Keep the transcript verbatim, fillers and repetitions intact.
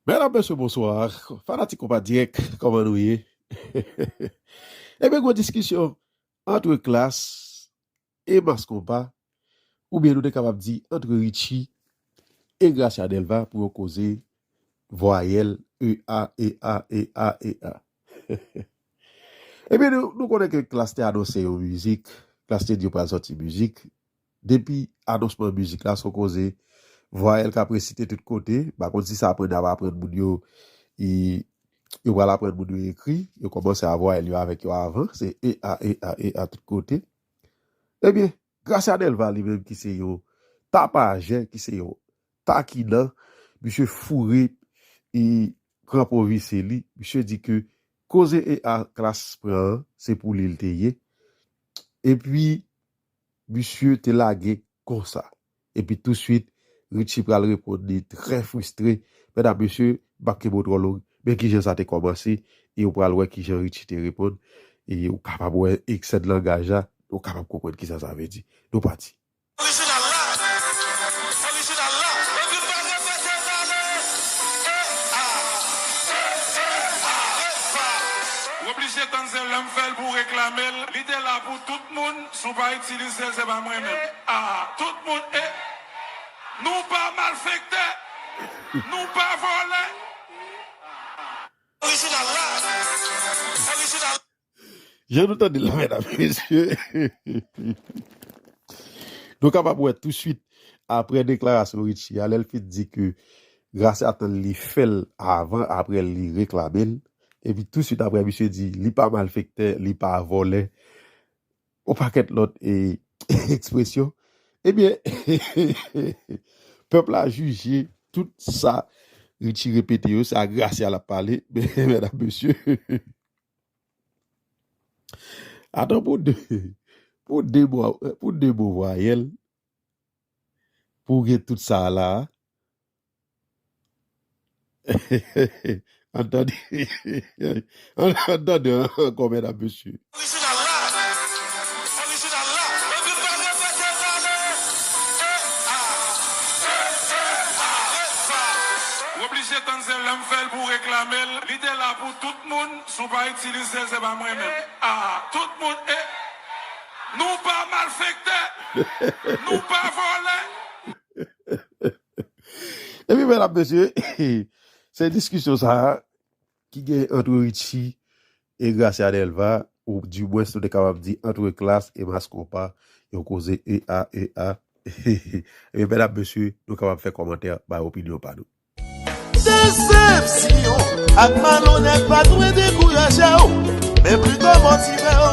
Medam, mesye, bonswa. Fanatik Konpa Dirèk, kòman nou ye? Ebyen, gwo diskisyon ant Klass e Mass Konpa, oubyen nou te kapab di ant Richie e Gracia Delva pou yo koze vwayèl E A, E A, E A, E A. Ebyen, nou, nou konnen ke Klass te anonse yon mizik, Klass te di yo pral sòti mizik. Depi anonsman mizik la, se yon koze vwayèl k ap resite tout kote. M pa konn si se aprann y ap aprann moun yo, e, yo pral aprann moun yo ekri. Yo kòmanse a vwayèl yo avèk yo avan. Se E A, E A, E A tout kote. Ebyen, Gracia Delva li menm ki se yon tapajè, ki se yon takinan, misye foure e kranpon vise li. Misye di ke koze E A Klass pran an, se pou li l te ye. Epi, misye te lage konsa. Epi touswit, Richie pral reponn li trè fristre. Medam, mesye, m p ap kenbe w twò long, men kijan sa te kòmanse, e ou pral wè kijan Richie te reponn, e ou kapab wè eksè de langaj la, ou kapab konprann kisa sa vle di. Nou pati. Orijinal la, orijinal la, epi m pa repete tale. E A, E A, E A. W oblije tann se lè m fè l pou w reklame l. Li te la pou tout moun, si w pa itilize l, se pa mwen menm. A, tout moun, e, nou pa malfektè, nou pa vòlè. Orijinal la, orijinal. Jan nou tande l la, medam, mesye, nou kapab wè touswit apre deklarasyon Richie a, lè l fin di ke Gracia tann li fè l avan, apre li reklame l, epi touswit apre misye di li pa malfektè, li pa vòlè, yon pakèt lòt e, ekspresyon. Ebyen, pèp la jije tout sa Richie repete yo, se a Gracia l ap pale, men, medam, mesye. Atann pou de, pou de mo, pou de mo vwayèl, pou gen tout sa la. Ann tande, ann, ann tande ankò, medam, mesye. Orijinal la, orijinal la, epi m pa repete tale. E A, E A, E A. W oblije tann se lè m fè l pou w reklame l. Li te la pou tout moun, si w pa itilize l, se pa mwen menm. A, tout moun, e, nou pa malfektè, nou pa vòlè. Epi, medam, mesye, se diskisyon sa a ki gen ant Richie e Gracia Delva, ou dimwens nou te kapab di ant Klass e Mass Konpa, yon koze E A, E A. Ebyen, medam, mesye, nou kapab fè kòmantè, bay opinyon pa nou. Desepsyon ak malonèt pa dwe dekouraje w, men pito motive w.